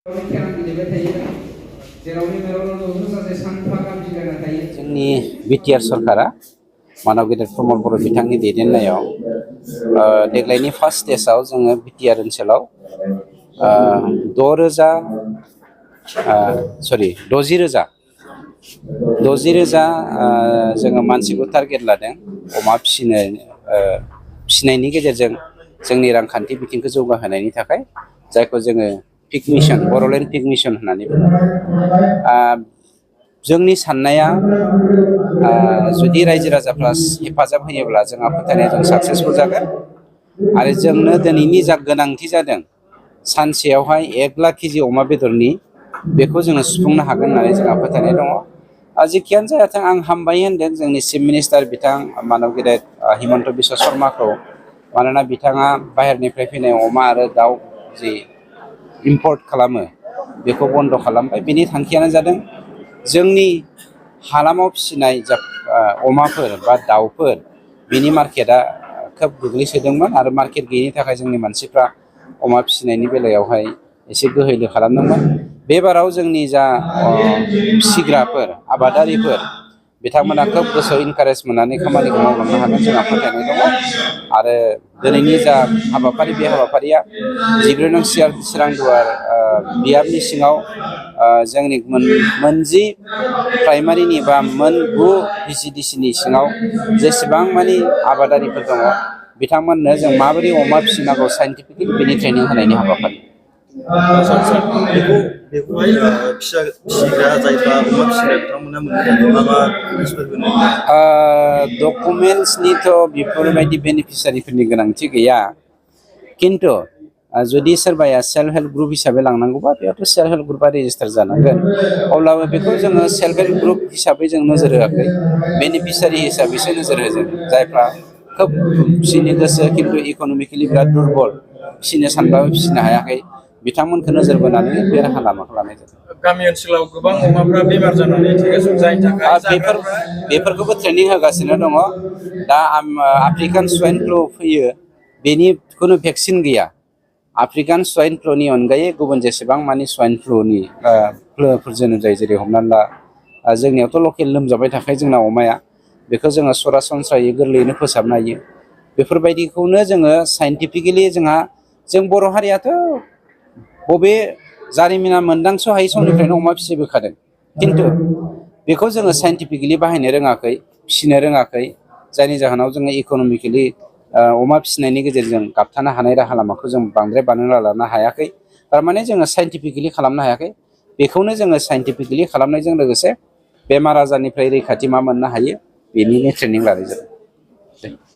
जोंनि बिटिआर सरकारा मानव गेदेर प्रमद बर' बिथांनि दैदेननायाव देग्लायनि फार्स्ट स्टेजआव जोङो बिटिआर ओनसोलाव 60,000 जोङो मानसिखौ टारगेट लादों अमा फिसिनायनि गेजेरजों जोंनि रांखान्थि बिथिंखौ जौगाहोनायनि थाखाय जायखौ जोङो pig mission Bodoland pig mission होननानै बुङो। जोंनि साननाया जुदि रायजो राजाफ्रा हेफाजाब होयोब्ला जोंहा फोथायनाय जों साक्सेसफुल जागोन आरो जोंनो दिनैनि जा गोनांथि जादों सानसेयावहाय 1 लाख केजि अमा बेदरनि बेखौ जोङो सुफुंनो हागोन होननानै जोंहा फोथायनाय दङ। जेखियानो जायाथों आं हामबाय होनदों जोंनि चिफ मिनिस्टार बिथां मानब गेदेर हिमन्त बिश्व शर्माखौ, मानोना बिथाङा बाहेरनिफ्राय फैनाय अमा आरो दाउ जि इम्पर्ट खालामो बेखौ बन्द' खालामबाय। बिनि थांखियानो जादों जोंनि हालामाव फिसिनाय जा अमाफोर बा दाउफोर बिनि मार्केटआ खोब गोग्लैसोदोंमोन आरो मार्केट गैयिनि थाखाय जोंनि मानसिफ्रा अमा फिसिनायनि बेलायावहाय एसे गोहैलो खालामदोंमोन। बेबाराव जोंनि जा फिसिग्राफोर आबादारिफोर बिथांमोना खोब गोसोआव इनकारेज मोननानै खामानिखौ मावलांनो हागोन जोंहा फोथायनाय दङ। आरो दिनैनि जा हाबाफारि बे हाबाफारिया 14 नं चिरां दुवार बियाबनि सिङाव जोंनि मोनजि प्राइमारिनि बा मोन 9 VCDCनि सिङाव जेसेबां मानि आबादारिफोर दङ बिथांमोननो जों माबोरै अमा फिसिनांगौ साइन्टिफिकेलि बेनि ट्रेनिं होनायनि हाबाफारि। बेखौहाय फिसिग्रा जायफ्रा अमा फिसिग्रा बिथांमोना मोननो थाखाय मा डकुमेन्ट्सफोर होनो? डकुमेन्ट्सनिथ' बेफोरबायदि बेनिफिसियारिफोरनि गोनांथि गैया, खिन्थु जुदि सोरबाया सेल्फ हेल्प ग्रुप हिसाबै लांनांगौबा बेयावथ' सेल्फ हेल्प ग्रुपआ रेजिस्टार जानांगोन। अब्लाबो बेखौ जोङो सेल्फ हेल्प ग्रुप हिसाबै जों नोजोर होआखै, बेनिफिसियारि हिसाबैसो नोजोर होदों। जायफ्रा खोब फिसिनो गोसो खिन्थु इक'नमिकेलि बिराद दुरबल, फिसिनो सानबाबो फिसिनो हायाखै, बिथांमोनखौ नोजोर बोनानै बे राहा लामाखौ लानाय जादों। गामि ओनसोलाव गोबां अमाफ्रा बेमार जानानै थैगासिनो, जायनि थाखाय बेफोरखौबो ट्रेनिं होगासिनो दङ। दा आफ्रिकान स्वाइन फ्लु फैयो बेनि खुनु भेक्सिन गैया। आफ्रिकान स्वाइन फ्लुनि अनगायै गुबुन जेसेबां मानि स्वाइन फ्लुनि फ्लुफोर जोनोम जायो, जेरै हमनानै ला जोंनियावथ' लकेल लोमजाबाय थाखायो जोंना अमाया, बेखौ जोङो सरासनस्रायै गोरलैयैनो फोसाबनो हायो। बेफोरबायदिखौनो जोङो साइन्टिफिकेलि जों बर' हारियाथ' बबे जारिमिना मोनदांस' हायै समनिफ्रायनो अमा फिसिबोखादों, खिन्थु बेखौ जोङो साइन्टिफिकेलि बाहायनो रोङाखै, फिसिनो रोङाखै, जायनि जाहोनाव जोङो इक'नमिकेलि अमा फिसिनायनि गेजेरजों गाबथानो हानाय राहा लामाखौ जों बांद्राय बानायना लानो हायाखै। थारमाने जोङो साइन्टिफिकेलि खालामनो हायाखै। बेखौनो जोङो साइन्टिफिकेलि खालामनायजों लोगोसे बेमार आजारनिफ्राय रैखाथि मा मोननो हायो बेनिनो ट्रेनिं लानाय जादों।